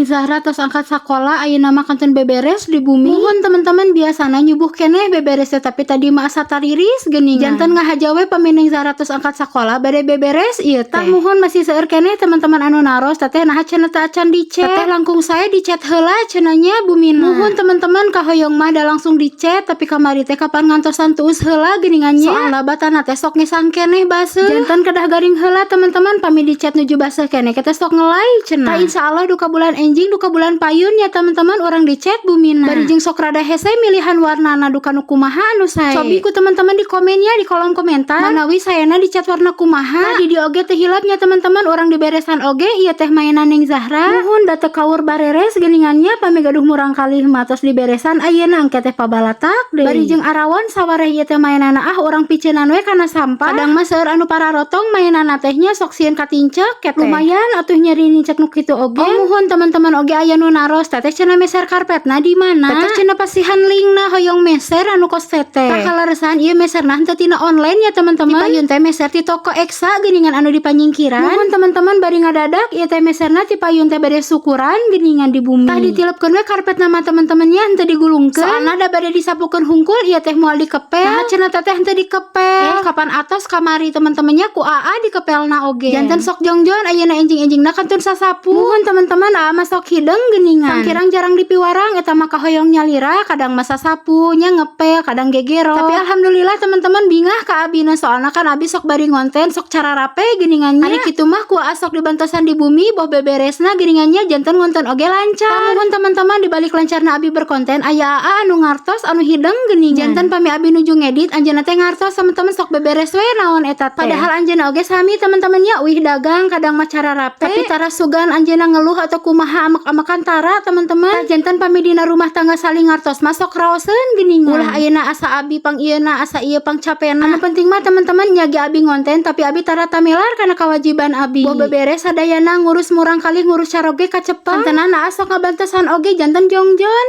Neng Zahra tos angkat sakola, ayeuna mah kantun beberes di bumi. Muhun teman-teman, biasana nyubuh keneh beberes teh, tapi tadi mah asa tariris geuningan. Janten ngahaja we pami Neng Zahra tos angkat sakola bade beberes ieu teh. Tah muhun, masih seueur keneh teman-teman anu naros, "Teteh, naha cenah teu acan di chat?" Teteh langkung saya di chat heula cenah nya, Bumina. Muhun teman-teman, kahoyong mah da langsung di chat, tapi kamari teh kapan ngantosan tuus heula geuningan nya. Soalna batana teh sok ngesang keneh baseuh. Janten kedah garing heula teman-teman, pami di chat nuju baseuh keneh kita sok ngelai cenah. Tah, insyaallah duka bulan enjing, duka bulan payun ya teman-teman, urang di chat Bumina. Bari jeung sok rada hese milihan warnana, duka nu kumaha anu sae. Cobi ku teman-teman di komennya, di kolom komentar, manawi saena di cat warna kumaha. Nah, di dieu oge teu hilapnya teman-teman, urang diberesan oge ieu teh mainan Neng Zahra. Muhun, da teu kaur bareres geuningannya, pami gaduh murang kalih mah tos diberesan, ayeuna engke teh pabalatak deui. Bari jeung arawan sawareh ieu teh mainanna, ah, urang piceunan we kana sampah. Kadang mah seueur anu pararotong mainanna teh nya, sok sieun katincek keteh. Lumayan atuh nyeri nincek nu kitu oge. Oh muhun teman-teman, oge aya nu naros, "Teteh cenah meser karpetna di mana? Teteh cenah pasihan linkna, hoyong meser anu kos teteh." Tah, kaleresan ieu meserna henteu tina online ya teman-teman. Ti payun teh meser ti toko Eksa geuningan anu di Panyingkiran. Muhun teman-teman, bari ngadadak ieu teh meserna ti payun teh bade syukuran geuningan di bumi. Tah, ditilepkeun we karpetna mah teman-temannya, henteu digulungkeun. Soalna da bade disapukeun hungkul ieu teh, moal dikepel. Nah, cenah teteh henteu dikepel. Eh, kapan atos kamari teman-temannya, ku AA dikepelna oge. Janten sok jongjon ayeuna enjing-enjingna kantun sasapu. Muhun teman-teman, AA mah sok hideng geuningan. Tangkirang jarang dipiwarang eta mah, kahoyong nyalira, kadang mah sasapu nya, ngepel, kadang gegero. Tapi alhamdulillah teman-teman, bingah ka abina, soalna kan abi sok bari ngonten sok cara rape geuningannya. Ari kitu mah ku AA sok dibantosan di bumi boh beberesna geuningannya, janten ngonten oge lancar. Muhun teman-teman, dibalik lancarna abi berkonten aya AA anu ngartos, anu hideng geuningan. Janten pami abi nuju ngedit, anjeunna teh ngartos teman-teman, sok beberes we naon eta teh. Padahal anjeunna oge sami teman-temannya, uih dagang, kadang mah cara rape. Tapi tara sugan anjeunna ngeluh atau kumaha, amak-amakan tara teman-teman. Janten pami dina rumah tangga saling ngartos mah sok raoseun geuningan. Ulah ayeuna asa abi pang ieuna, asa ieu pang capena. Anu penting mah teman-teman, nya ge abi ngonten tapi abi tara tamelar kana kewajiban abi. Boh beberes sadayana, ngurus murang kali, ngurus caroge kacepeng. Kantenan aa sok ngabantosan oge, janten jongjon.